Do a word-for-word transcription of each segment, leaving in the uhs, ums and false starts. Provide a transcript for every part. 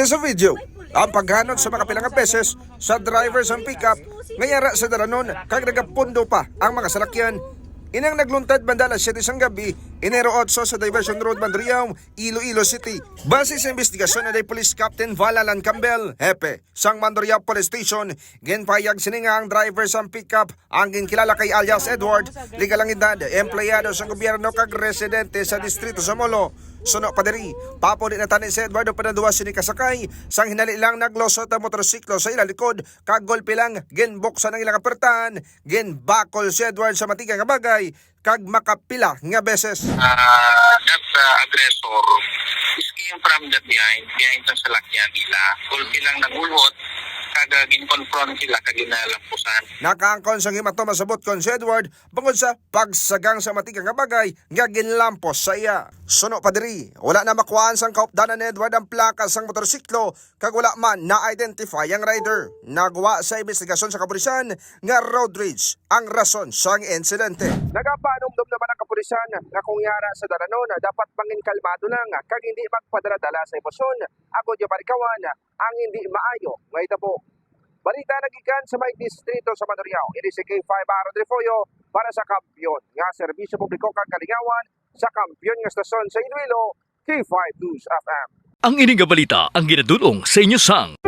Sa video, ang paghanod sa mga pila nga beses sa driver sang pickup nga yara sa dalanon kag nagapundo pa ang mga salakyan. Ining nagluntad banda alas siyete sang gabi, Enero otso, sa Diversion Road, Mandurriao, Iloilo City. Base sa investigasyon ni Police Captain Valalan Campbell, hepe sang Mandurriao Police Station, ginpahayag sini nga ang driver sang pickup ang ginkilala kay alias Edward, legal ang edad, empleyado sa gobyerno kag residente sa distrito sa Molo. Suno pa diri, papundi na tani si Edward upod ang duha sini ka sakay. Sang hinali lang, naglusot ang motorsiklo sa ila likod kag gulpi lang ginbuksan ang ilang puwertahan. Ginbakol si Edward sa matika nga bagay kag makapila nga beses. Ah, that, ah, aggressor is came from the behind, behind sa salakyan nila. Gulpi lang nagulhot, kag, ah, gin-confront sila kag ginalampusan. Nakaangkon sang hematoma sa butkon si Edward bangod sa pagsagang sa matika nga bagay nga ginlampos sa iya. Suno pa diri, wala na makuhaan sang kaupdanan ni Edward ang plaka sang motorsiklo kag wala man na-identify ang rider. Nagwa sa investigasyon sa kapulisan nga road rage ang rason sang insidente. Nagapanumdom naman ang kapulisan nga kung yara sa dalanon, dapat mangin kalmado lang kag hindi magpadala-dala sa emosyon agod nga malikawan ang hindi maayo nga hitabo. Balita nagikan sa may distrito sa Mandurriao, ini si K five Aaron Refollo para sa Kampiyon nga Serbisyo Publiko kag Kalingawan sa Kampiyon nga Estasyon sa Iloilo, K five News F M. Ang ini nga balita ang ginadul-ong sa inyo sang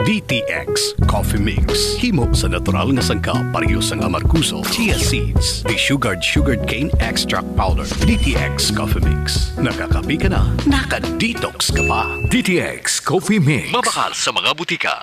D T X Coffee Mix. Himo sa natural nga sangkap, pareho sang amargoso, chia seeds, desugared sugarcane extract powder. D T X Coffee Mix. Nakakape ka na, naka-detox ka pa. D T X Coffee Mix. Mabakal sa mga butika.